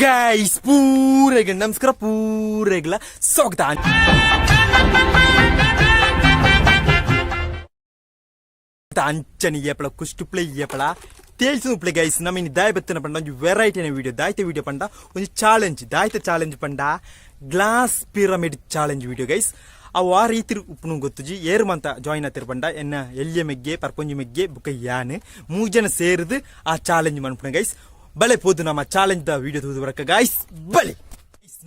Guys, ಪೂರೆಗೆ ನಮಸ್ಕಾರ, ಪೂರೆಗ್ಲ ಸ್ವಾಗತ. ಅಂಚನಿ ಏಪಳ ಕುಷ್ಟುಪ್ಲೆ ಏಪಳ ತೇಲ್ಸು play guys. ನಮ್ಮ ಇನಿ ದಾಯ ಬತ್ತಿನ ಪಂಡ ಒಂಜಿ ವೆರೈಟಿನ ವಿಡಿಯೋ. ದಾಯ್ತ ವಿಡಿಯೋ ಪಂಡ ಒಂಜಿ ಚಾಲೆಂಜ್. ದಾಯ್ತ ಚಾಲೆಂಜ್ ಪಂಡ glass pyramid challenge video guys. ಅವು ಆ ರೀತಿ ಉಪ್ಪುನು ಗೊತ್ತುಜಿ. ಏರು ಮಂತ ಜಾಯಿನ್ ಆತಿರ್ ಪಂಡ ಎನ್ನ ಎಲ್ಯ ಮೆಗ್ಗೆ, ಪರ್ಪೊಂಜಿ ಮೆಗ್ಗೆ ಬುಕ್ಕ ಯಾನ್ ಮೂಜನ ಜನ ಸೇರಿದು ಆ ಚಾಲೆಂಜ್ ಮನ್ಪುನ ಗೈಸ್. ಬಲೆ ಪೋದು ನಮ್ಮ ಚಾಲೆಂಜ್ the video ತೂದು ಬರಕ ಗೈಸ್. ಬಲೆ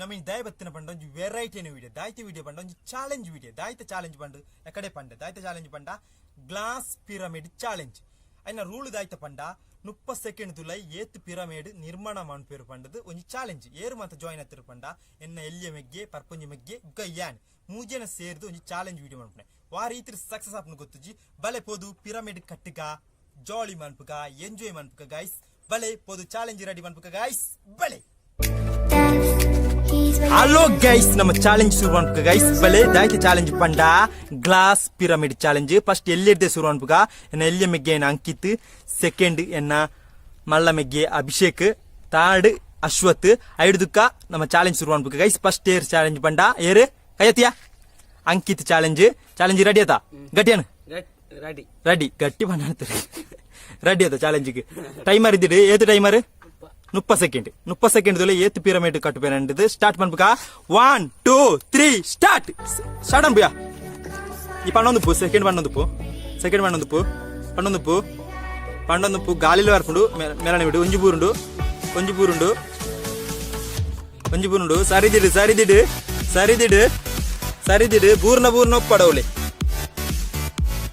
ನಮ್ಮ ದಯ ಬತ್ತಿನ ಪಂಡ ಒಂಜಿ ವೆರೈಟಿನ ವಿಡಿಯೋ. ದಾಯ್ತ ವಿಡಿಯೋ ಪಂಡ ಒಂಜಿ ಚಾಲೆಂಜ್ ವಿಡಿಯೋ. ದಾಯ್ತ ಚಾಲೆಂಜ್ ಪಂಡ ಎಕಡೆ ಪಂಡ ದಾಯ್ತ ಚಾಲೆಂಜ್ ಪಂಡ ಗ್ಲಾಸ್ ಪಿರಮಿಡ್ ಚಾಲೆಂಜ್. ಐನ ರೂಲ್ ದಾಯ್ತ ಪಂಡ 30 ಸೆಕೆಂಡ್ ತುಲೈ ಏತ್ ಪಿರಮಿಡ್ ನಿರ್ಮಾಣ ಮನ್ಪೇರು ಪಂಡದು ಒಂಜಿ ಚಾಲೆಂಜ್. ಏರು ಮಂತ ಜಾಯಿನ್ ಆತಿರು ಪಂಡ ಎನ್ನ ಎಲ್ಯ ಮೆಗ್ಗೆ, ಪರ್ಪೊಂಜಿ ಮೆಗ್ಗೆ ಬುಕ್ಕ ಯಾನ್ ಮೂಜನ ಸೇರ್ದು ಒಂಜಿ ಚಾಲೆಂಜ್ ವಿಡಿಯೋ ಮನ್ಪುನೆ. ವಾ ರೀತಿ ಸಕ್ಸಸ್ ಆಪುನ ಗೊತ್ತುಜಿ. ಬಲೆ ಪೋದು ಪಿರಮಿಡ್ ಕಟ್ಟುಗ, ಜಾಲಿ ಮನ್ಪುಗ, ಎಂಜಾಯ್ ಮನ್ಪುಗ ಗೈಸ್. ಬಲೆ ಪೋದು ಚಾಲೆಂಜ್ ರೆಡಿ ಮನ್ಪುಗ ಗೈಸ್. ಬಲೆ. ಹಲೋ ಗೈಸ್, ನಮ್ಮ ಚಾಲೆಂಜ್ ಶುರು ಅನ್ಪುಗ ಗೈಸ್. ಬಲೆ. ದಾಯ್ತ ಚಾಲೆಂಜ್ ಪಂಡ ಗ್ಲಾಸ್ ಪಿರಮಿಡ್ ಚಾಲೆಂಜ್. ಫಸ್ಟ್ ಎಲ್ಲಿರ್ದೆ ಶುರು ಅನ್ಪುಗ. ಎನ್ನ ಎಲ್ಯ ಮೆಗ್ಗೆ ಎನ್ನ ಅಂಕಿತ್, ಸೆಕೆಂಡ್ ಎನ್ನ ಮಲ್ಲ ಮೆಗ್ಗೆ ಅಭಿಷೇಕ್, ಥರ್ಡ್ ಅಶ್ವಥ್. ಐದುಕ್ಕ ನಮ್ಮ ಚಾಲೆಂಜ್ ಶುರು ಅನ್ಪುಗ ಗೈಸ್. ಫಸ್ಟ್ ಏರ್ ಚಾಲೆಂಜ್ ಪಂಡ ಏರು ಕೈಯತಿಯ ಅಂಕಿತ್ ಚಾಲೆಂಜ್. ಚಾಲೆಂಜ್ ರೆಡಿ ಆತಾ? ಗಟ್ಟಿಯನು? ರೆಡಿ. ರೆಡಿ. ಗಟ್ಟಿ ಪಂಡ ರೆಡಿ ಆತ. ಚಾಲೆಂಜ್ಗೆ ಟೈಮರ್ ಇದ್ದಿಡು. ಏತು ಟೈಮರ್? 30 ಸೆಕೆಂಡ್. 30 ಸೆಕೆಂಡ್ ದೊಲೆ ಏತ್ ಪಿರಮಿಡ್ ಕಟ್ಟುಪೇನಂಡದು. ಸ್ಟಾರ್ಟ್ ಮನ್ಪುಕ. 1, 2, 3, ಸ್ಟಾರ್ಟ್. ಸ್ಟಾರ್ಟ್ ಅನ್ಪುಯ. ಈ ಪಣ್ಣೊಂದು ಪು ಸೆಕೆಂಡ್ ಪಣ್ಣೊಂದು ಪು ಸೆಕೆಂಡ್ ಪಣ್ಣೊಂದು ಪು ಪಣ್ಣೊಂದು ಪು ಪಣ್ಣೊಂದು ಪು. ಗಾಲಿಲು ಬರ್ಪುಂಡು. ಮೇಲನೆ ಬಿಡು. ಒಂಜಿ ಬೂರುಂಡು, ಒಂಜಿ ಬೂರುಂಡು, ಒಂಜಿ ಬೂರುಂಡು. ಸರಿದಿಡು, ಸರಿದಿಡು, ಸರಿದಿಡು, ಸರಿದಿಡು. ಬೂರ್ನ ಬೂರ್ನ ಒಪ್ಪಡವಲೆ.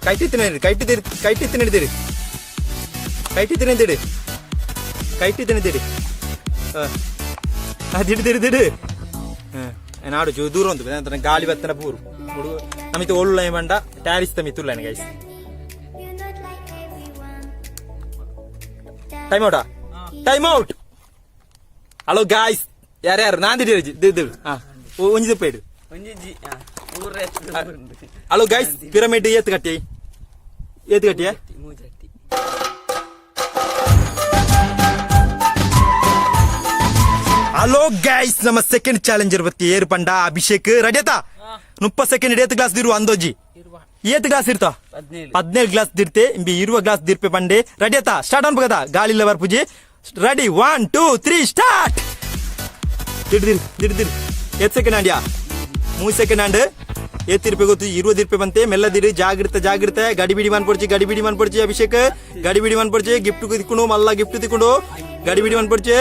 ಕೈಟಿ ತಿನ್ನ, ಕೈಟಿ ತಿರು, ಕೈಟಿ ತಿನ್ನಿಡಿದಿರಿ, ಕೈಟಿ ತಿನ್ನಿದಿಡು, ಕೈಟಿ ತಿನ್ನಿದಿರಿ. ದಿಡು ದಿಡು ದಿಡು. ನಾಡು ಚೂ ದೂರ ಉಂಟು. ಗಾಳಿ ಬತ್ತನ ಪೂರು ನಮಿತ ಒಳ್ಳು ಬಂಡ ಟ್ಯಾರಿಸ್ ತಮಿತುಲ್ಲ guys. Time ಔಟಾ? Time out. Hello guys, ಯಾರ್ಯಾರು ನಾನ್ ದಿಡಿ ದಿಡು. ಹಾ, ಒಂಜಿ ದಪ್ಪ ಇಡು. ಒಂಜಿ G. Hello guys, pyramid ಏತ್ ಕಟ್ಟಿ? ಏತ್ ಕಟ್ಟಿಯ? ಮೂಜಟ್ಟಿ. ಹಲೋ ಗೈಸ್, ನಮ್ಮ ಸೆಕೆಂಡ್ ಚಾಲೆಂಜರ್ ಬತ್ತಿ ಏರು ಪಂಡ ಅಭಿಷೇಕ್. ರೆಡಿ ಆತಾ? 30 ಸೆಕೆಂಡ್ ಏತ್ ಗ್ಲಾಸ್ ದಿರು ಅಂದೋಜಿ? ಏತ್ ಗ್ಲಾಸ್ ಇರ್ತಾ? 17. 17 ಗ್ಲಾಸ್ ದಿರ್ತೆ. ಇಂಬಿ ಇರುವ ಗ್ಲಾಸ್ ದಿರ್ಪೆ ಪಂಡೆ. ರೆಡಿ ಆತಾ? ಸ್ಟಾರ್ಟ್ ಅನ್ಪಗದ. ಗಾಳಿಲ್ಲ ಬರ್ಪುಜಿ. Ready, 1, 2, 3, start. ದಿಡ್ ದಿರ್ ದಿಡ್ ದಿರ್. ಏತ್ ಸೆಕೆಂಡ್ ಅಂಡ್ಯಾ? 3 ಸೆಕೆಂಡ್ ಅಂಡ್. ಏತ್ ತಿರ್ಪೆ ಗೊತ್ತು? 20 ಇರ್ಪೆ ಬಂತೆ. ಮೆಲ್ಲದಿರು, ಜಾಗ್ರತೆ ಜಾಗ್ರತೆ. ಗಡಿ ಬಿಡಿ ಮನ್ಪೊಡ್ಚಿ, ಗಡಿ ಬಿಡಿ ಮನ್ಪೊಡ್ಚಿ. ಅಭಿಷೇಕ್, ಗಡಿ ಬಿಡಿ ಮನ್ಪೊಡ್ಚಿ. ಗಿಫ್ಟ್ ತಿಕ್ಕೊಂಡು, ಮಲ್ಲ ಗಿಫ್ಟ್ ತಿಕ್ಕೊಂಡು. ಗಡಿ ಬಿಡಿ ಮನ್ಪೊಡ್ಚಿ.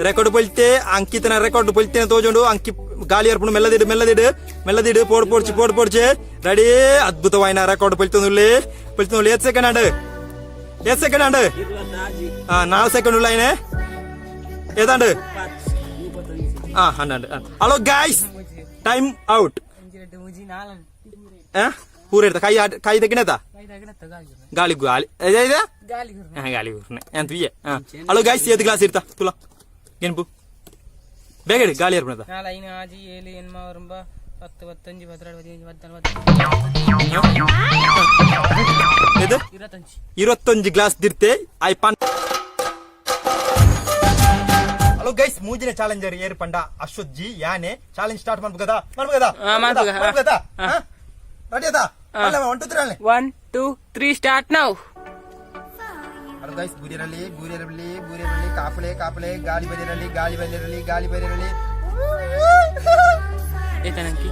ರೆಕಾರ್ಡ್ ಪೊಲ್ತೆ. ಅಂಕಿತನ ರೆಕಾರ್ಡ್ ಪೊಲ್ತೇನೆ ತೋಜೊಂಡು. ಅಂಕಿ ಗಾಳಿ ಅರ್ಪುಂಡು. ಮೆಲ್ಲದಿಡು, ಮೆಲ್ಲದಿಡು, ಮೆಲ್ಲದಿಡು. ಪೋಡ್ ಪೋಡ್ಚಿ, ಪೋಡ್ ಪೋಡ್ಚಿ. ರೆಡಿ. ಅದ್ಭುತವಾಯಿನ ರೆಕಾರ್ಡ್ ಪೊಲ್ತೊಂದುಲ್ಲೆ, ಪೊಲ್ತೊಂದುಲ್ಲೆ. ಏತ್ ಸೆಕೆಂಡ್ ಅಂಡ್? ಏತ್ ಸೆಕೆಂಡ್ ಅಂಡ್? 4 ಸೆಕೆಂಡ್ ಉಲ್ಲ. ಐನೆ ಏತಾಂಡ್? 12. Hello guys, time out. ಪೂರ ಇರ್ತ. ಕೈ ಕೈ ತಕ್ಕಿನತ ಗಾಳಿ ಗಾಳಿ ಗಾಳಿ ಎಂತ? ಹಲೋ ಗೈಸ್, ಏತ್ ಗ್ಲಾಸ್ ಇರ್ತಾ ತುಲಾ ಗೆನ್ಪು. ಬೇಗ ಇಡು, ಗಾಳಿ ಏರ್ಪಣದ. 4, 5, 6, 7, 8, 9, 10, 15, 12, 15, 14. ಇದು 25. 21 ಗ್ಲಾಸ್ ದಿರ್ತೆ I PAN. Hello guys, ಮೂಜಿನ challenger ಏರ್ ಪಂಡ ಅಶ್ವಥ್ ಜಿ ಯಾನೆ. ಚಾಲೆಂಜ್ ಸ್ಟಾರ್ಟ್ ಮಾಡ್ಬೇಕದ? ಮಾಡ್ಬೇಕದ? ಮಾಡ್ಬೇಕ. ಮಾಡ್ಬೇಕದ? ರೆಡಿ ಅದ? 1, 2, 3. 1, 2, 3, ಸ್ಟಾರ್ಟ್ now. Hello guys, ಬೂರಿರಲಿ, ಬೂರಿರಲಿ, ಬೂರಿರಲಿ. ಕಾಪಲೆ ಕಾಪಲೆ. ಗಾಳಿ ಬದಿರಲಿ, ಗಾಳಿ ಬದಿರಲಿ, ಗಾಳಿ ಬದಿರಲಿ. ಏತನಂಕಿ?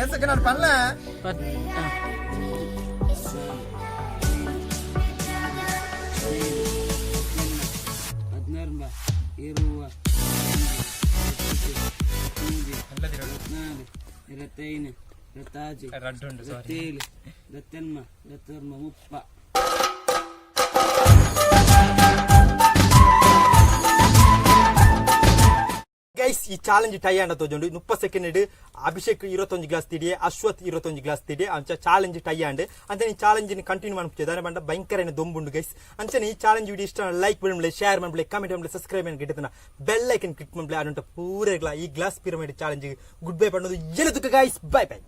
ಏನ್ ಸೆಕೆಂಡ್ ಪನ್ಲ? 10. 16, 20, 24, 25, 26, 27, 28, 29, 30. ಗೈಸ್, ಈ ಚಾಲೆಂಜ್ ಟೈ ಅಂಡ ತೋಜೊಂಡು. 30 ಸೆಕೆಂಡ್ ಅಭಿಷೇಕ್ 21 ಗ್ಲಾಸ್ ತಿಡಿಯೆ, ಅಶ್ವಥ್ 21 ಗ್ಲಾಸ್ ತಿಡಿಯೆ. ಅಂಚ ಚಾಲೆಂಜ್ ಟೈ ಅಂಡ್. ಅಂಚನೆ ಈ ಚಾಲೆಂಜ್ ಕಂಟಿನ್ಯೂ ಮನ್ಪುಚೆ ದಾನೆ ಬಂಡ ಭಯಂಕರ ದೊಂಬುಂಡು ಗೈಸ್. ಅಂಚನೆ ಈ ಚಾಲೆಂಜ್ ವಿಡಿಯೋ ಇಷ್ಟ ಲೈಕ್ ಮನ್ಪುಲೆ, ಶೇರ್ ಮನ್ಪುಲೆ, ಕಮೆಂಟ್ ಮನ್ಪುಲೆ, ಸಬ್ಸ್ಕ್ರೈಬ್ ಗಿಟ್ಟತನ ಬೆಲ್ ಐಕನ್ ಕ್ಲಿಕ್ ಮನ್ಪುಲೆ. ಅದಂಟ ಪೂರೆಗ್ಲ ಈ glass pyramid challenge good bye ಪಣ್ಣದು. ಏನದಕ್ಕೆ ಗೈಸ್, ಬೈ ಬೈ.